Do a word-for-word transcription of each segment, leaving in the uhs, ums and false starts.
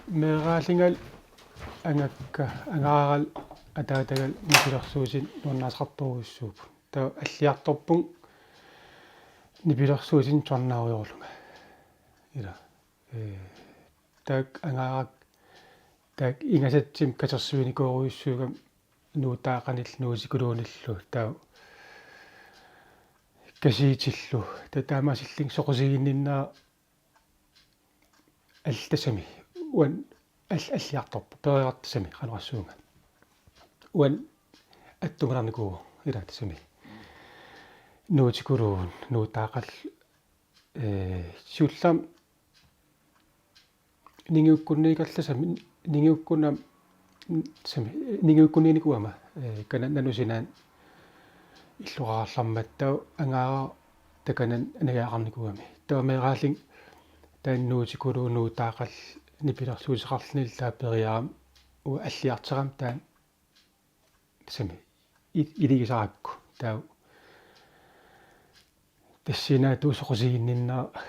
Meeraalingal angakka angaarallu ataatagallu nipilersuutit nuannaasaqartorujussuupput. Taava alliartorpunga nipilersuutinik tusarnaarujoorlunga. Ila. Ee, taakku angaarakka taakku ingasatsimik katersuinikoorujussuugami nuutaaqanillu nuutikuluunillu taava kasiitillu. Taava taamaasillunga soqusiginninneq allatut tassami uani all-, alliartorpoq pereerartoq tassami qanoq oqassuunga. Uani attuumalernikuu ila tassami. Nuutikuluunniit nuutaaqallu, ee, siullermik ningiukkunniikarluni tassami, ningiukkunna-, tassami, ningiukkunniinnikuugama, ee, kanani nanup sinaani illoqarallarmat taava angaaraq takanani anigaaqqarnikuugami. Taava meeraallunga taanna nuutikuluunniit nuutaaqallu nipilersuuteqarluni taava periarama uanga alliartorama taanna tassami i-, iligisarakku. Taava tassani taava soqusiginninneq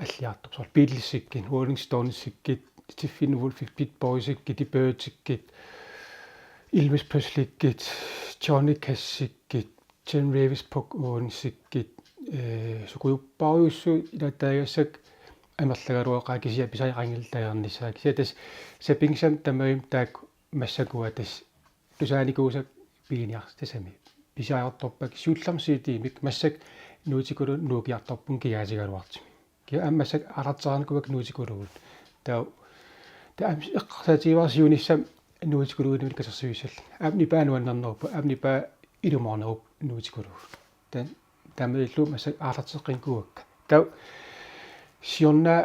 alliartorpoq. Soorlu Beatlesikkut, Rolling Stonesikkut, Steppenwolfikkut, Beach Boysikkut, The Byrds-ikkut, Elvis Presley-kkut, Johnny Cash-ikkut, Jim Reeves, Buck Owens-ikkut, ee, sukujuppaajussuu ilaataagassakka amerlagaluaqaaq kisianni pisariaqanngilaq taagornissaa. Kisianni tassa sapinngisamik tamarmik taakku massakkut tassa tusaanikuusakka piginiartartut tassami. Pisariartorpakka siullermik C D-mik massakkut nuutikuluunniit nuukiartorpunga kigaatigaluartumik. Kisianni aamma massakkut aallartereernikuuakka nuutikuluunniit. Taava, taava aamma eqqarsaatigaara siunissami nuutikuluunniit katersuissallunga. Aamma nipaa nuannerneruvoq, aamma nipaa ilumoorneruvoq nuutikuluunniit. Taanna taamaalilluni massakkut aallarteqqinnikuuakka. Taava siorna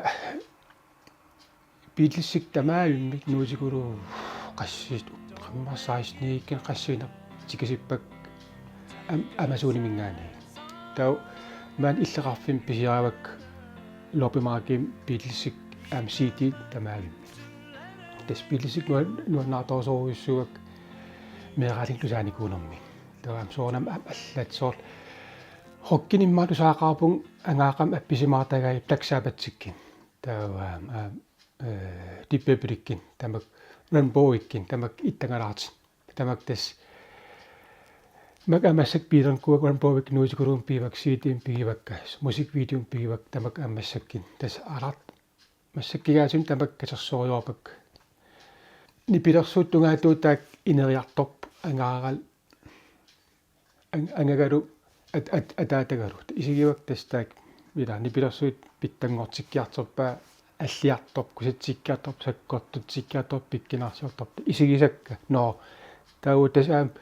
Beatlesikkut tamaavimmik nuutikuluunniit qassit, qamma seksten-ikkut qassiinnaq tikisippakka am-, Amazoniminngaanniit. Taava maani illoqarfimmi pisiaravakka loppemarkedimi Beatlesikkut aamma C D tamaavimmik. Tassa Beatlesikkut nuan-, nuannaartorujussuuakka meeraalinnik tusaanikuunermik. Taava aamma soorunami aamma allat soorlu rockinik immaqa tusaaqaarpunga angaaqqamik appisimaartagai Black Sabbath-ikkut. Taava aamma, aamma, ee, Deep Purple-ikkut, tamakku Rainbow-ikkut, tamakku ittangalaartut. Tamakku tassa. Makku aamma massakkut piilernikuu Rainbow-ikkut nuutikuluunniit pigivakka, C D-mik pigivakka, musikvideomik pigivakka, tamakku aamma massakkut. Tassa alar-, massakkut kigaatsinik tamakku katersuujuarpakka. Nipilersuutit tungaatigut taakku ineriartorput angaarallu ang-, angagalu at-, at-, ataatagalu. Isigivakka tassa taakku, ila, nipilersuut pitsanngortikkiartorpaat, alliartorput, kusatsikkiartorput, sakkortutsikkiartorput, pikkunarsiortorput. Isigisakka. Nå. Taava tassa aamma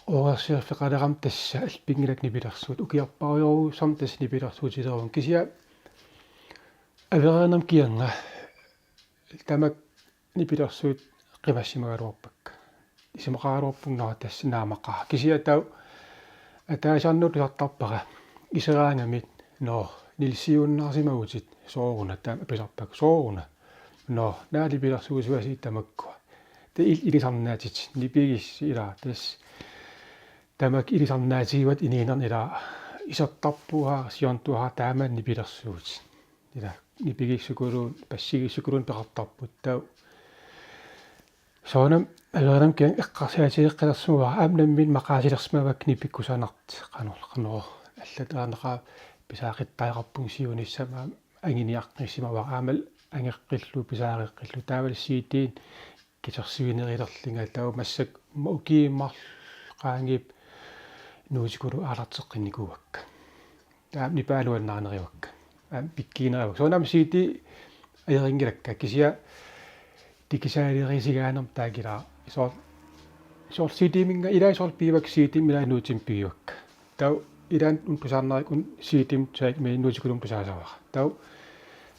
oorersiorfeqalerama tassa allapinngilakka nipilersuut. Ukiorpaaluussamut tassa nipilersuutileruma. Kisianni avereernerma kiganga tamakku nipilersuut qimassimagaluarpakka. Isumaqaraluarpunga, nå, tassa naamaqaaq. Kisianni taava ataasiarnut tusartarpara. Iseraangamik, nå, Nielsiunnaarsimavutit, sooruna, taama pisarpakka, sooruna. Nå, naak nipilersuusuasi tamakkua. Taava il-, ilisarnaatit, nipigissi, ila, tassa. Tamakku ilisarnaatigivatit inuunerni, ila, isertarpuuara, siornatuuara, taama nipilersuutit. Ila, nipigissukuluunniit, bassigissukuluunniit peqartarput, taava. Soorunami, soorunami kiganga eqqarsaatigeqqalersimavara, aamma nammineq maqaasilersimavakka nipit kusanartut, qanoq, qanoq, allatut aarnaqaaq pisaaqittariaqarpunga siunissami aamma anguniaqqissimavara, aammalu angeqqillugu, pisaareqqillugu, taavalu C D-nik katersuinerulerlunga, taava massakkut ma-, ukiut marluk qaangiupput nuutikuluunniit aalarteqqinnikuuakka. Taava nipaa nuannarineruakka. Aamma pikkiineruakka. Soorunami C D ajorinngilakkit. Kisianni digitaliserisigaannermut taakku ila. Soor-, soorlu C D-minnga ila soorlu pigivakka C D-mik ila nuutimik pigivakka. Taava ila una tusaarnarikka una C D-mik tusaat me nuutikuluunniit tusaasavara. Taava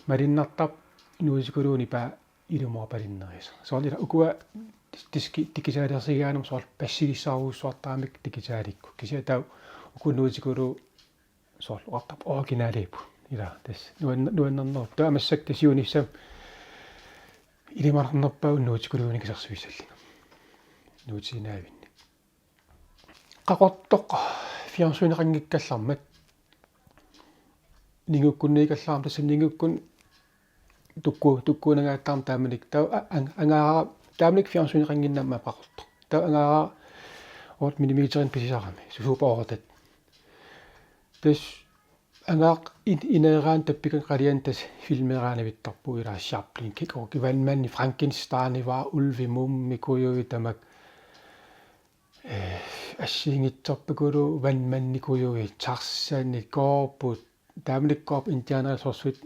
malunnartarpoq nuutikuluunniit nipaa ilumoorpalunnerisoq. Soorlu ila ukua diski-, digitaliserisigaannermut soorlu bassigissarujussuartaramikku digitalikkut. Kisianni taava uku nuutikuluunniit soorlu oqartarput originaliupput. Ila, tassa nuann-, nuannernerupput. Taava massakkut tassa siunissami ilimanarnerpaavoq nuutikuluunniit katersuissallunga. Nuutiinnavinni. Qaqortoq fjernsyneqanngikkallarmat. Ningiukkunniikallarmat, tassa ningiukkunni tukku-, tukkuunangaatsiarami taamanikkut. Taava a-, ang-, angaara taamanikkut fjernsyneqannginnama peqartoq. Taava angaara otte millimeterinik pisisarami, su-, super otte. Tassa angaaq in-, ineeraanni tappikani qaliani tassa filmeeraanavittarpugut, ilaa Chaplin, Kick Rocky, Vandmand i Frankenstein, ivaa Ulvi, Mummi, Kujui tamakku. Eh, assigiinngitsorpakuluupput Vandmandi Kujui, Tarzani, Gorput, taamanikkut Gorp Indianerit sorsut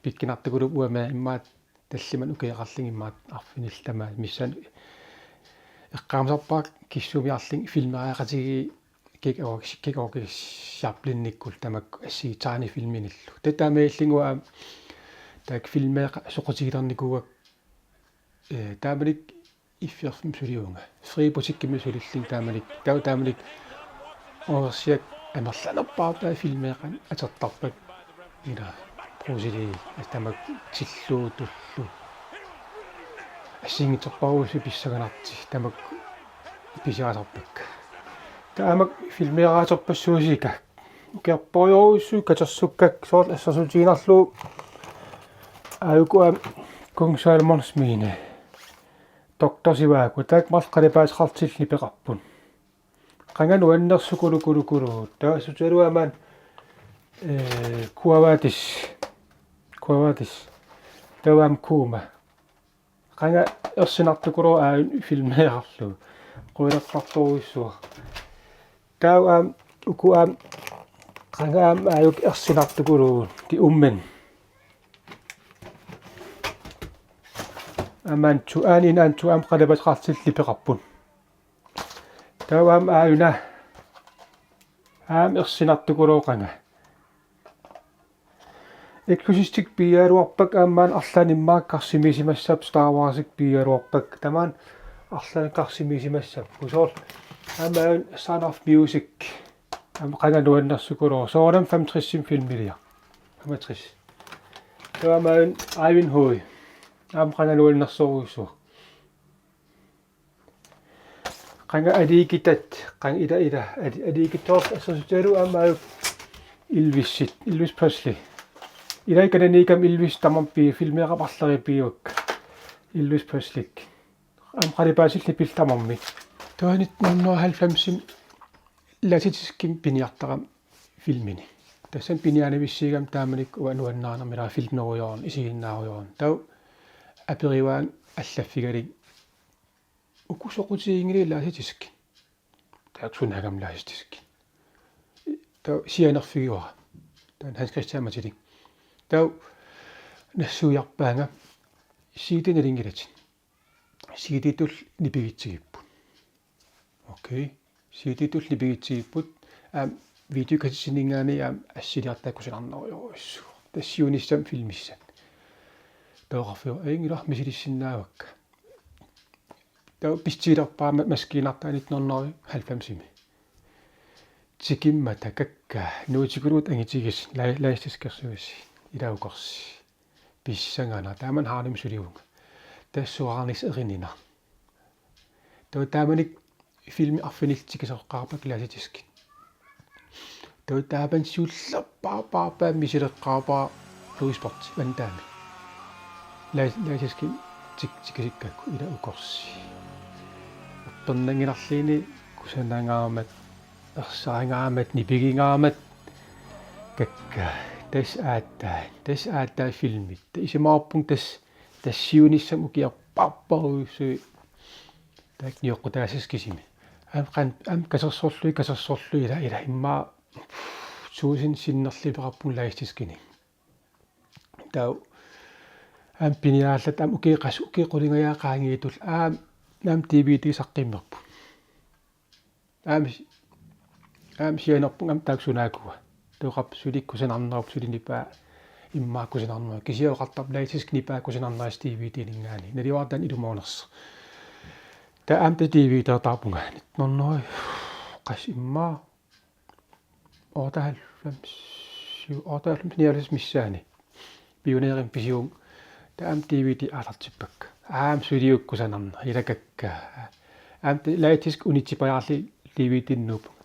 pikkunartukuluupput, uanga immaqa tallimat ukioqarlunga immaqa arfinillit tamaasa missaani eqqaamasarpara kissuumiarlunga filmeriaqatigiit Kick Rocky, Kick Rocky Chaplinikkullu tamakku assigiit tegnefilminillu. Taava taamaalillunga aamma taakku filmeeqat soqutigilernikuuakka, eh, taamanikkut iffiorfimmi suliuvunga. Fri Butikkimi sulillunga taamanikkut. Taava taamanikkut oorsiak amerlanerpaartaat filmeeqanik atortarpakka. Ilaa Bruce Lee, tamakku tilluutullu. Assigiinngitsorpassuit pissanganartut tamakku pisiarisarpakka. Taava aamma filmeeraaterpassuusika. Ukiorpassuit katersukkakka soorlu assersuutigiinnarlugu aajuku aamma Kong Salomons mine. Doktor Sivaku, taakku marluk qalipaateqartillugit peqarput. Qanga nuannersukulukuluukuluupput. Taava assutigalugu aamma, eh, Quo Vadis. Quo Vadis. Taava aamma Kuma. Qanga ersinartukulooq aajuna filmeerarlugu. Quilertartorujussuaq. Taava aamma uku aamma qanga aamma aajuku ersinartukulooq, De Omen. Aamma Antu, Annie and Antu aamma qalipaateqartillugit peqarput. Taava aamma aajuna aamma ersinartukulooq qanga. Exorcist piialuarpakka aamma arlaannik immaqa karsumiisimassapput, Star Warsikkut piialuarpakka tamaani arlaannik karsumiisimassapput. Soorlu aamma aajuna Sound of Music. Aamma qanga nuannersukulooq. Soorunami femogtresimi filmiliaq. Femogtres. Taava aamma aajuna Ivanhoe. Aamma qanga nuannersorujussuaq. Qanga aliikittat, qanga ila ila, ali-, aliikitsoortut assersuutigalugu aamma aajuku Elvisit, Elvis Presley. Ilai kananiikam Elvis tamarmi pii-, filmeeqarpallarippiuak. Elvis Presley. Aamma qalipaatillit pillit tamarmik. Taava nitten hundrede og halvfemsimi laserdiskkimik piniartarami filmini. Tassani piniarnavissiigami taamanikkut uanga nuannarinermik, ilaa filmerujoorneq, isiginnaarujoorneq. Taava aperivaanga allaffigalugit: Uku soqutiginngilakka laserdiskit? Taakku sunaagami laserdiskit? Taava sianerfigivara. Taanna Hans Christian Mathilde. Taava nassuiarpaanga: C D nalunngilatit. C D-tullu nipigitsigipput. Okay. C D-tullu nipigitsigipput. Aamma videokassettininngaanniit aamma assiliartaat kusanarnerujorujussuuvoq. Tassa siunissami filmissat. Taava oqarfigaara: Ajunngilaq, misilissinnaavakka. Taava pissusilerpaanga maskiinartaa nitten hundrede og halvfemsimi. Tikimmata kakkaak, nuutikuluuttut angitigisut, la-, laserdiskersuisi, ilaa ukorsii. Pissanganaq, taamani Harlemi sulivunga. Tassa suaarnissaq erininaq. Taava taamanikkut filmi arfinillit tikisoqqaarpakka laserdiskit. Taava taamani siullerpaarpaarpaat misileqqaarpara Louis Bott, Van Damme. La-, laserdiskit tik-, tikisukkakku, ilaa ukorsii. Uppernanngilarluunniit kusanangaarmat, ersaringaarmat, nipigingaarmat. Kakkaak, tassa aatsaat, tassa aatsaat filmit. Taava isumaqarpunga tassa, tassa siunissami ukiorpassuarujussuit taakku nioqqutaassasoq kisimi. Aamma qan-, aamma kasersorlugit, kasersorlugit, ilaa, ilaa, immaqa tusind sinnerlugit peqarpunga laserdiskinik. Taava aamma piniarallartut aamma ukiut qas-, ukiut qulingajaat qaangiuttullu aamma, aamma D V D saqqummerput. Aamma si-, aamma sianerpunga aamma taakku sunaakua. Taava oqarpunga suli kusanarneruvoq, suli nipaa immaqa kusanarneruvoq. Kisianni oqartarpunga laserdiskip nipaa kusanarnersoq D V D-ninngaanniit. Naluara taanna ilumoornersoq. Taava aamma taava D V D-rtaarpunga. Nitten hundrede, qassit immaqa, otteoghalvfems, syv, otteoghalvfems, nioghalvfems missaani. Pionerimi pisivunga. Taava aamma D V D aallartippakka. Aamma suliukku kusanarneq, ilaa kakkaak. Aamma taava laserdiskit unitsipajaarlugit D V D-nut nuuppunga.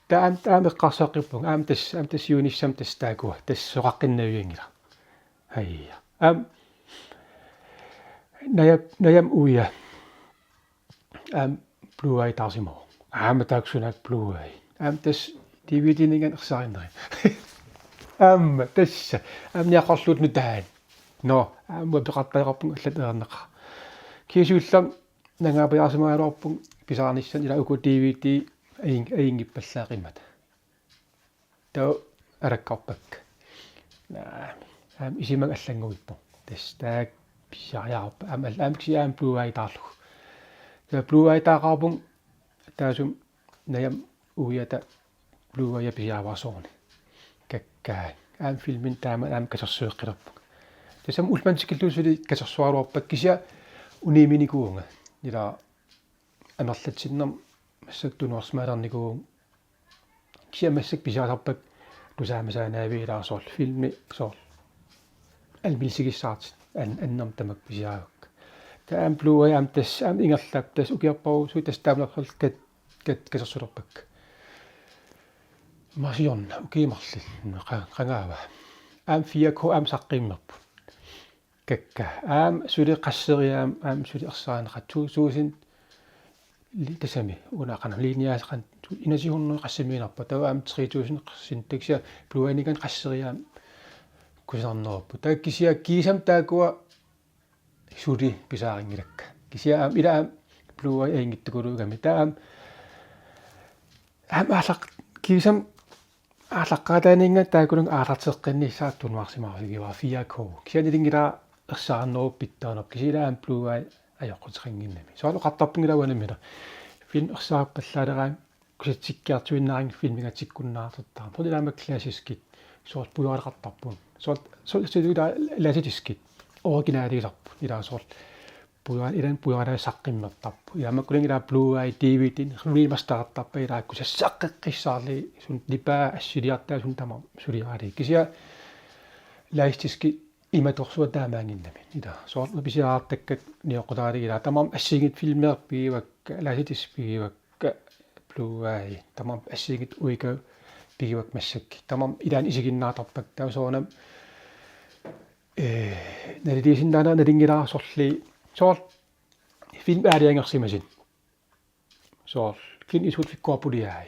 Taava aamma, aamma eqqarsaqqippunga. Aamma tassa, aamma tassa siunissami tassa taakua. Tassa soqaqqinnavianngilaq. Aja. Aamma Najap, najap uia. Aamma Blu-ray taarsimavoq. Aamma taakku suna Blu-ray. Aamma tassa D V D-ninngaanniit ersaarineri. Aamma tassa. Aamma niaqorluut nutaat. Nå, aamma peqartariaqarpunga allat ajornaqaaq. Kiisalu nangaapajaarsimagaluarpunga pisaanissamut ila uku D V D ajin-, ajinngippallaaqimmata. Taava alakkarpakka. Naa, aamma isima allannguippoq. Tassa taakku pisiariaqarpakka. Aamma al-, aamma kisianni aamma Blu-ray taarlugu. Taava Blu-ray taaqaarpunga taassuma najap uiata Blu-ray pisiarivara soorunami. Kakkaak. Aamma filmini taama aamma katersueqqilerpunga. Tassami ullumimut tikillugu suli katersuaraluarpakka kisianni unamminikuuvunga. Ila amerlatsinnut massakkut tunuarsimaalernikuuvunga. Kisianni massakkut pisiarisarpakka tusaamasaannaavik ila soorlu filmi soorlu anmelderissaartut an-, annermik tamakku pisiarivakka. Taava aamma Blu-ray aamma tassa aamma ingerlappoq tassa ukiorpassuit tassa taamaattorli kat-, kat-, katersulerpakka. Masiorna ukiut marluk qa-, qangaava. Aamma fire K aamma saqqummerpoq. Kakkaak. Aamma suli qasseriarlugu aamma suli ersaaneqarpoq to tusind li-, tassami una qanoq linjaaseqarpoq enogtyve hundrede qassimiinnarpoq taava aamma tre tusind qassin taksia Blu-rayninngaanniit qasseriarlugu kusanarneruppoq. Taava kisianni kiisami taakkua suli pisaarinngilakka. Kisianni aamma ila aamma Blu-ray ajunngitsukulugami. Taava aamma aamma aallaq-, kiisami aallaqqaataaninngaanniit taakkununnga aallarteqqinnissaa tunuarsimaarfigivara fire K. Kisianni nalunngilara ersaanerput pitsaanerput kisianni ila aamma Blu-ray ajoquteqannginnami. Soorlu oqartarpunga ila uanga nammineq. Film ersaarpallaaleraangat kusatsikkiartuinnarlunga filmingatikkunnaartortarami. Soorlu ila aamma klassiskit. Soorlu pujuareqartarput. Soorlu, soorlu, soorlu ila laserdiskkit. Originaliusarput. Ila soorlu pujuar-, ila pujuarlaat saqqummertarput. Ila makkununnga ila Blu-ray D V D remasterertarput ila kusassaqqeqqissaarlugit suna nipaa assiliartaa suna tamarmi suliaralugit. Kisianni laserdiskkit imatorsuaq taamaannginnami. Ila soorlu pisiarisartakkat nioqqutaalugit ila tamarmik assigiinngitsut filmeerit pigivakka, laserdiskit pigivakka, Blu-ray, tamarmik assigiinngitsut uiga pigivakka massakkut. Tamarmik ilaanni isiginnaartarpakka taava soorunami ee, naliliisinnaanera nalunngilara soorlu, soorlu film aalajangersimasut. Soorlu Clint Eastwood fik cowboyai.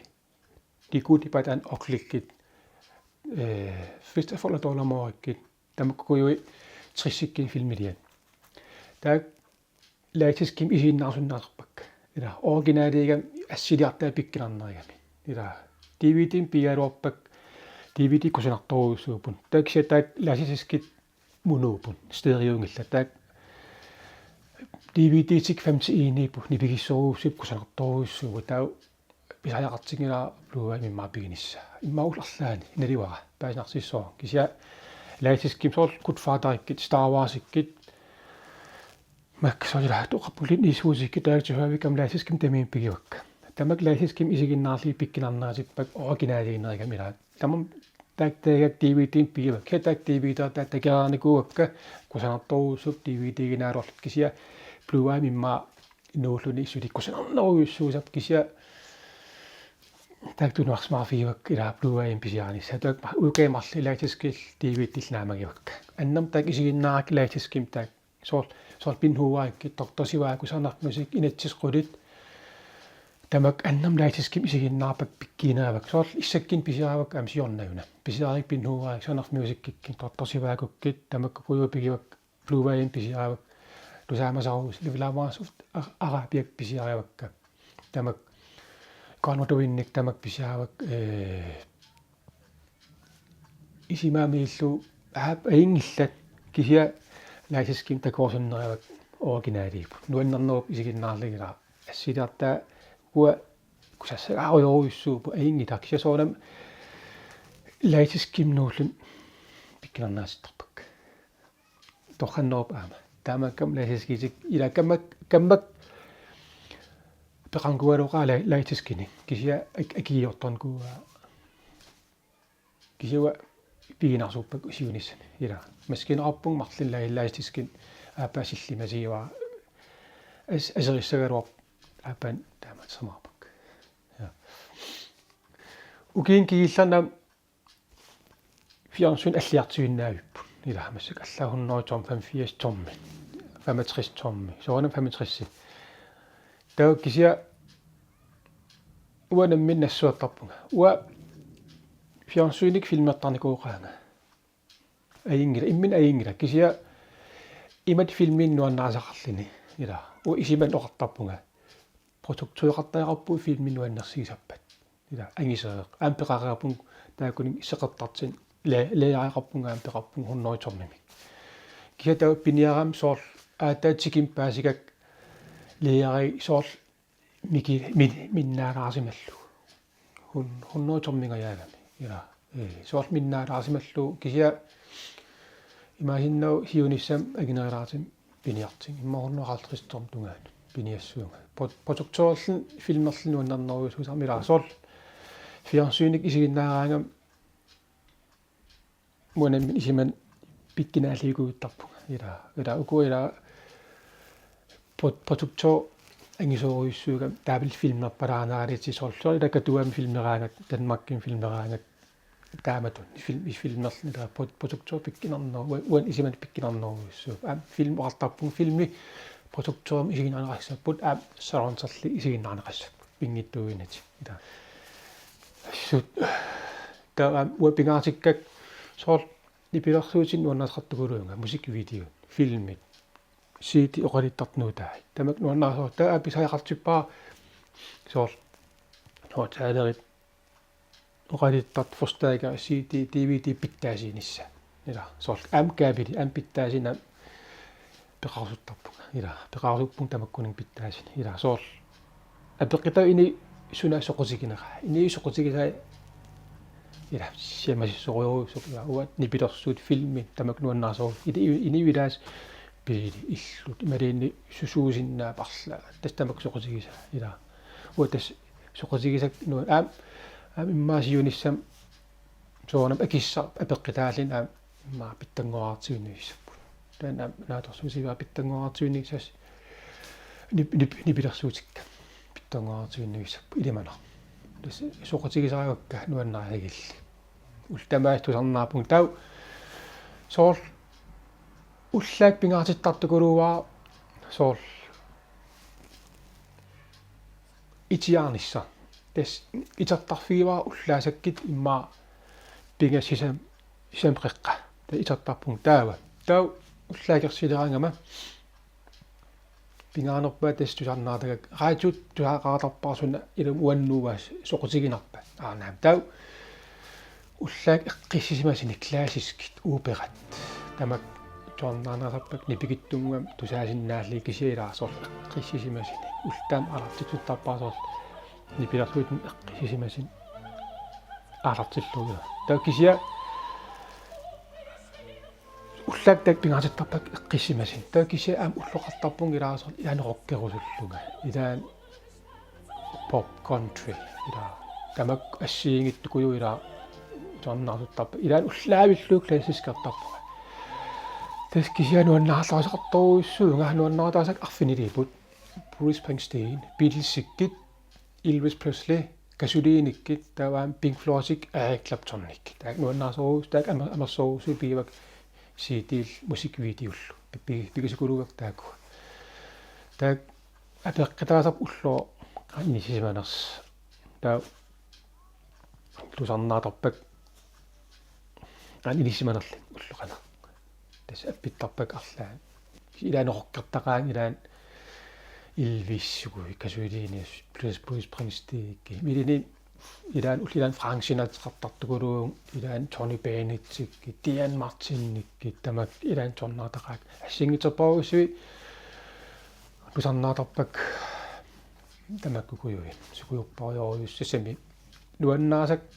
Dikut ipat an oklikkit. Ee, Fistful of Dollars Morrikkit. Tamakkuuguit tressikkinik filmiliat. Taakku laserdiskimik isiginnaarsinnaasarpakka. Ila originaliugami assiliartaa pikkunarnerugami. Ila D V D-mik pigigaluarpakka D V D kusanartorujussuupput. Taava kisianni taakku laserdiskit monopput, stereonngillat. Taakku D V D-tikkut femten enigit nipigissorujussuupput kusanartorujussuupput. Taava pisariaqartinngilara Blu-ray immaqa piginissaa. Immaqa ullut arlaanni naluara paasinarsissuara. Kisianni laserdiskimik soorlu Godfatherikkit, Star Warsikkit, makku soorlu ila oqarpunga Clint Eastwoodikkit, Directors Picture-ikkut aamma laserdiskimik tamaasa pigivakka. Tamakku laserdiskimik isiginnaarlugit pikkunarnerusuppakka originaliunerugami ila. Tamarmik taakku taakku D V D-mik pigivakka. Kisianni taakku D V D-t taakku takoreernikuuakka kusanartorujussuupput D V D-ginaaluarlutik kisianni Blu-ray immaqa nuulluni suli kusanarnerujussuusarput kisianni taakku tunuarsimaarfigivakka ila Blu-ray-mik pisiarinissaat. Taakku ma-, ukiut marluk laserdiskillu D V D-llu naammagivakka. Annermik taakku isiginnaarakkit laserdiskimik taakku soorlu, soorlu Pinhooakkit, Doktor Zhivago, Sonic Music, Inatsiseq qulit. Tamakku annermik laserdiskimik isiginnaarpakka pikkiinerivakka. Soorlu issakkinik pisiarivakka aamma siorna una. Pisiarivakka Pinhooakkit, Sonic Music-ikkit, Doktor Zhivagokkit, tamakkuuguit pigivakka Blu-ray-mik pisiarivakka. Tusaamasarujussuit Levels of Arabiakkut pisiarivakka. Tamakku Gone with the Wind-ikkut tamakku pisiarivakka, ee, isima aamma illu aap ajunngillat kisianni laserdiskimik takoorsinnerivakka originaliupput. Nuannernerupput isiginnaarlugit ila assiliartaa ukua kusassagaarujorujussuupput ajunngilaq kisianni soorunami laserdiskimik nuulluni pikkunarnerusuppakka. Torrannerupput aamma. Taamaakkami laserdiskit ila kammak, kammak peqarnikuugaluaqaat la-, laserdiskinik. Kisianni ak-, akigiortornikuuaa. Kisianni uanga piginarsuuppakka siunissami. Ila. Maskiineqarpunga marlunnik la-, laserdiskit aappaa sillimasuuara. As-, aserissagaluarpoq aappaa taamaattoqarpoq. Ja. Ukiuni kingullerni aamma fjernsyni alliartuinnaavipput. Ila massakkut allaat hundrede tooghalvfems tommi. femogtres tommi, soorunami femogtres. Taava kisianni uanga nammineq nassuertarpunga. Uanga fjernsynikkut filmertarnikooqaanga. Ajunngilaq, imminut ajunngilaq. Kisianni imatut filminik nuannarisaqarluni. Ila, uanga isumaga oqartarpunga. Projekteqartariaqarpugut filmi nuannersuusarpat. Ila, angusereersoq. Aamma peqareerpunga taakkununnga seqertartunik. Le-, layeriaqarpunga aamma peqarpunga hundrede tommimik. Kisianni taava piniarama soorlu aatsaat tikimmat paasigakku layeri soorlu miki-, mi-, minnaalaarsimallugu. Hun-, hundrede tommingajaagami. Ila, ee, soorlu minnaalaarsimallugu kisianni imaassinnaavoq siunissami annerulaartumik piniartunga. Immaqa hundrede halvtreds tommi tungaanut piniassuunga. Pro-, projekteerluni filmerluni nuannernerujussuusarami ila soorlu fjernsynikkut isiginnaaraangama uanga nammineq isumaga pikkunaalliukujuttarpunga. Ila, ila uku ila pro-, projekteer angusoorujussuugami taavalu filmerpalaarneralitik soorlu, soorlu ila Katuami filmeraangakkit, Danmarkimi filmeraangakkit, taamatut film-, filmerluni ila pro-, projekteer pikkunarneru-, uanga isumaga pikkunarnerujussuuvoq. Aamma film oqartarpunga filmi projekteerimik isiginnaarneqassapput, aamma surroundserli isiginnaarneqassapput. Pinngitsuuinnarlugu. Ila. Assut. Taava aamma uanga pingaartikkakka soorlu nipilersuutinik nuannarisaqartukuluuvunga, musikvideot, filmit, C D oqaluttartut nuutaat. Tamakku nuannarisarput, taava aamma pisariaqartippara soorlu højttalerit oqaluttartut, forstærkeri, C D, D V D pitsaasuunissaat. Ila, soorlu aamma kabeli, aamma pitsaasunik aamma peqarsuttarpunga. Ila, peqarsuppunga tamakkuninnga pitsaasunik. Ila, soorlu apeqqutaavoq inuit suna soqutigineraat. Inuit soqutigisai ila siammasissorujussuuvoq, ila uanga nipilersuut, filmi, tamakku nuannarisorujussuuvoq. Ila inuit ilaasa biili illut, imaluunniit susuusinnaat parlaat. Tassa tamakku soqutigisaat. Ila uanga tassa soqutigisakka nuan-, aamma, aamma immaqa siunissami soorunami akissarput apeqqutaalluni aamma immaqa pitsanngoraartuinnarnissapput. Taanna aamma naatsorsuusiviara, pitsanngoraartuinnarnissaat nip-, nip-, nipilersuutikka. Pitsanngoraartuinnarnissapput ilimanarpoq. Tassa soqutigisarivakka nuannarisagilli. Ullut tamaasa tusarnaarpunga taava soorlu ullaakkut pingaartittartukuluuara soorlu itiaarnissaq. Tassa itertarfigivara ullaassakkut immaqa pingasut sisamat, sisamat qeqqat. Taava itertarpunga taava. Taava ullaakkut akersileraangama pingaanerpaaq tassa tusarnaartagakku. Radiup tusaqartarpara suna ilumut uannut soqutiginarpat. Aana taava ullaakkut eqqissisimasunik klassiskit operat. Tamakku tusarnaarneqasarpakka nipikitsunnguamik tusaasinnaallugit, kisianni ila soorlu eqqissisimasunik. Ullut taama aalartitsittarpara soorlu nipilersuutinik eqqissisimasunik aalartillugu. Taava kisianni ullaakkut taakku pingaartittarpakka eqqissimasut. Taava kisianni aamma ulloqartarpunga ila soorlu ilaanni rockerusullunga. Ilaanni pop country. Ila tamakku assigiinngitsukujuit ila tusarnaarsuttarpakka. Ilaanni ullaavillugu klassiskertarpunga. Tassa kisianni nuannaartariaqartorujussuuvunga, nuannaartariaqartarpakka arfiniliupput. Bruce Springsteen, Beatlesikkut, Elvis Presley, Gasolinikkut, taava aamma Pink Floydikkut, Eric Claptonikkut. Taakku nuannaarsorujussuit, taakku amer-, amerlasoorujussuit pigivakka C D-llu musikvideollu. Pi-, pi-, pikasukuluuakka taakku. Taakku apeqqutaasarput ulloq qanoq inissisimanersoq. Taava tusarnaartarpakka qanoq inissisimanerluni ulloq qanoq. Tassa appittarpakka arlaat. Ilaanni rockertaqaanga, ilaanni Elvisikkut, Gasolinikkut, Bruce, Bruce Springsteenikkut. Ilinni ilaanni ullut ilaanni Frank Sinatrartartukuluuvunga, ilaanni Tony Bennettimikkut, Dean Martinikkut, tamakku ilaanni tusarnaartaqaakka. Assigiinngitsorpassuit tusarnaartarpakka tamakkukujuit, sukujorpassuarujussuussamik. Nuannarisakka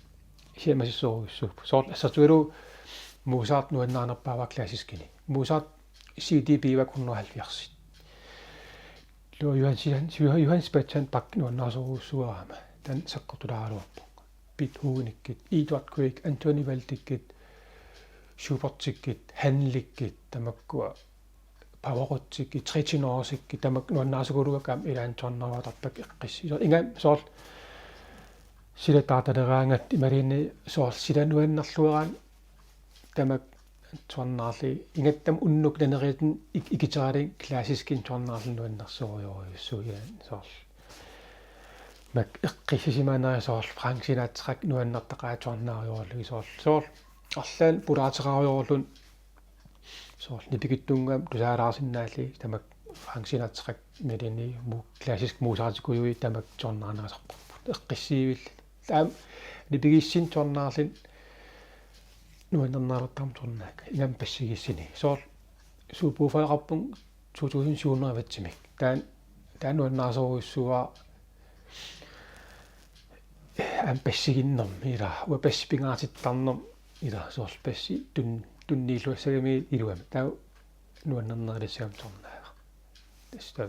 siammasissorujussuupput. Soorlu assersuutigalugu Mozart nuannarinerpaavara klassiskini. Mozart C D pigivara hundrede halvfjerds. Ilaa Johann, Johann, Johann Sebastian Bach nuannarisorujussuuara aamma. Taanna sakkortulaaraluarpoq. Beethovenikkut, Edvard Grieg, Antoine Vivaldikkut, Schubertikkut, Handelikkut, tamakkua Pavarottikkut, Tretinorsikkut, tamakku nuannaarsorujussuuakka aamma ilaanni tusarnaarujoortarpakka eqqissi-. Soorlu ingammik soorlu sila taartaleraangatta imaluunniit soorlu sila nuannerluaraanni tamakku Tusarnaarlugit ingammik unnuk naneriatun ik-, ikiteralugu klassiskinut tusarnaarluni nuannersorujorujussuuvoq, soorlu. Mak eqqissisimanerat soorlu Frank Sinatra nuannertaqaat tusarnaarujoorlugit, soorlu. Soorlu arlaannik pulaateqarujoorluni, soorlu nipikitsunnguamik tusaalaarsinnaallugit tamakku Frank Sinatra naluni mu-, klassisk Mozartikujuit tamakku tusarnaarneqasarput. Eqqissiivilluni. Taava nipigissinni tusarnaarluni nuannernaalertarami tusarnaakka. Ingammik bassigissuni. Soorlu subwoofereqarpunga to tusind syv hundrede wattimik. Taanna, taanna nuannaasorujussuuara, aamma bassiginnermi ilaa, uanga bassi pingaartittarnermi ilaa, soorlu bassi tun-, tunniilluassagami iluamik. Taava nuannernerulissagami tusarnaagaq. Tassa.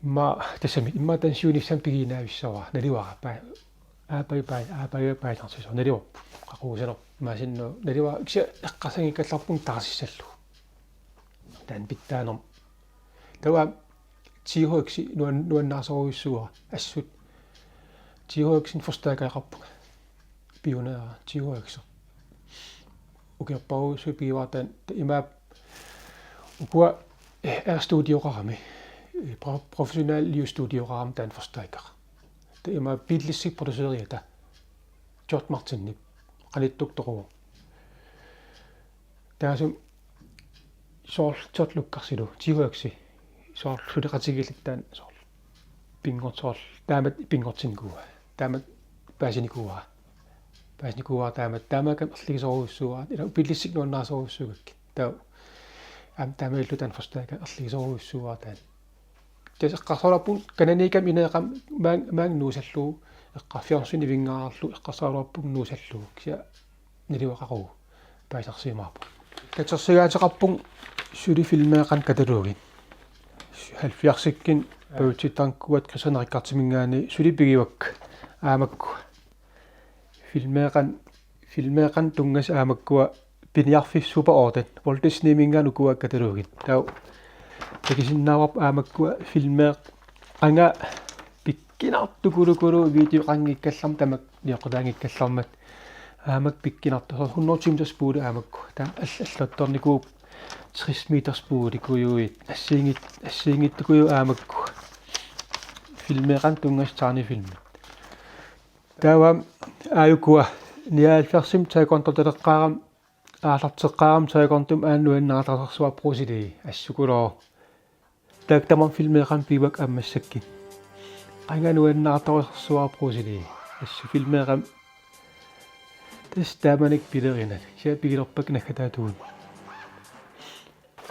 Immaqa, tassami, immaqa taanna siunissami pigiinnavissavara, naluara, pa-, aappaa, pa-, aappaa, paasisarsisoq, naluarput. Qaqugusanerpoq, imaassinnaavoq, naluara, kisianni eqqarsaanngikkallarpunga taarsissallugu. Taanna pitsaanermut. Taava T H X nuan-, nuannaasorujussuuara, assut. T H X-imi forstærkereqarpunga. Pioneer T H X. Ukiorpassuit pigivarput taanna, imaappoq ukua, eh, R-studioqarami. Eh, pro-, professionel lydstudioqarami taanna forstærkeri. Taava imaappoq Beatlesip produceriata. George Martinip. Qanittukkut toquvoq. Taassuma soorlu George Lucasilu, T H X-i, soorlu suleqatigiilluta taanna soorlu. Pinngor-, soorlu, taamatut pinngortinnikuuara. Taamatut paasinikuuara. Paasinikuuara taamatut, taamaakkami erligisorujussuuara. Ilaa Beatlesip nuannaasorujussuugakkit. Taava, aamma taamaalilluta taanna forstærkeri erligisorujussuuara taanna. Tassa eqqarsaraluarpunga kananiikkami ineeqqami maanga, maanga nuusallugu, eqqarsaatigalugu ivinngaarlugu eqqarsaraluarpunga nuusallugu, kisianni naluara qaqugu paasisarsiumaarpoq. Katersigaateqarpunga suli filmeeqanut katalogi. Halvfjerdsikkunni Paavitsi Tankuat Kristian Rikkartiminngaanniit suli pigivakka. Aammagooq filmeeqan-, filmeeqanut tunngasut aammakkua Piniarfik Super otte, Walt Disneyminngaanniit ukua katalogit. Taava takusinnaavarput aammakkua filmeeqannga pikkunartukulukulu videoqanngikkallarmat tamakku nioqqutaanngikkallarmat. Aamma pikkunartoq, hundrede timer spooli aammakkua. Taava all-, allattornikuupput tres meter spoolikujuit. Assigiinngit-, assigiinngitsukujuit aammakkua. Filmeeqanut tunngasut tegnefilmit. Taava aajukua nioghalvfjerdsimi taekwondotaleqqaarama, aallarteqqaarama taekwondomi aamma nuannaartarsuaq Bruce Lee, assukulooq. Taakku tamarmik filmeeqanut pigivakka aamma massakkut. Qanga nuannaartarsuaq Bruce Lee, assut filmeeqanut. Tassa taamanikkut pilerinani. Kisianni pigilerpakka naggataatigut.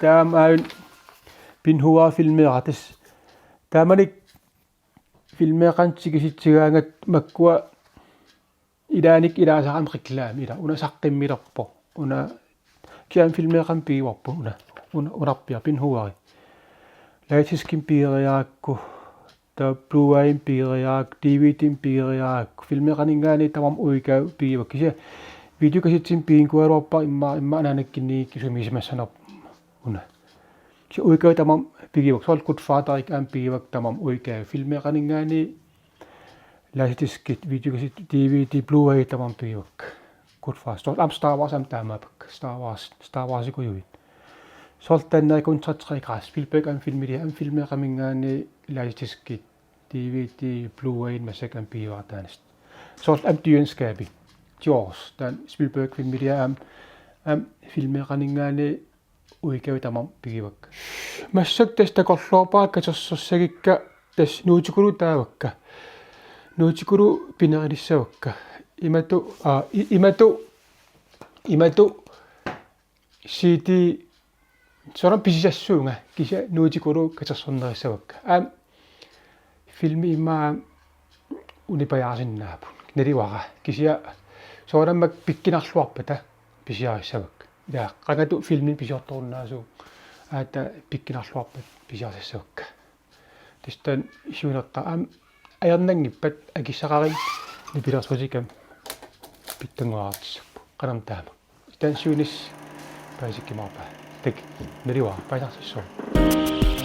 Taava aamma aajuna Pinhua filmeeqartoq. Tassa taamanikkut filmeeqanut tikisitsigaangatta makkua ilaanni ilaasarami reklame, ilaa, una saqqummilerpoq. Una kisianni filmeeqanut pigivarput una. Una, unarpiaq Pinhuari. Laserdiskinut pigeriarakku, taava Blu-rayimut pigeriarakku, D V D-mut pigeriarakku. Filmeeqaninngaanniit tamarmik udgavet pigivakka. Kisianni videokassettimik piginnikuugaluarpara immaqa, immaqa anaanakkunniit kisumisimassanerput una. Kisianni udgavet tamarmik pigivakka. Soorlu Godfather aamma pigivakka tamarmik udgavet. Filmeeqaninngaanniit laserdiskit, videokassettit, D V D, Blu-ray tamarmik pigivakka. Godfather. Soorlu aamma Star Wars aamma taamaappoq. Star Wars, Star Warsikkujuit. Soorlu taanna kun tre tre græs. Spielberg aamma filmiliaq aamma filmeeqaminngaanniit laserdiskit, D V D, Blu-ray massakkut aamma pigivara taanna. Soorlu aamma Dyrenes Skabet. Jaws. Taanna Spielberg filmiliaq aamma, aamma filmeeqaninngaanniit udgavet tamarmik pigivakka. Massakkut tassa takorloorpara katersorsakkakka tassa Nuutikulu taavakka. Nuutikulu pinerulissavakka. Imatut, aa, i-, imatut, imatut C D soorunami pisisassuunga kisianni Nuutikulu katersornerissavakka. Aamma filmi immaqa aamma unipajaarsinnaapput. Naluara. Kisianni soorunami pikkunarluarpata pisiarissavakka. Ilaa, qangatut filmi pisiortorunnaasugut. Aatsaat pikkunarluarpat pisiarisassavakka. Tassa taanna siunertaq aamma ajornanngippat akissaqarami nipilersuutikka pitsanngorartissapput. Qanoq taama. Taanna siunissaq paasikkumaarpaa. Tak. Naluara, paasisassooq.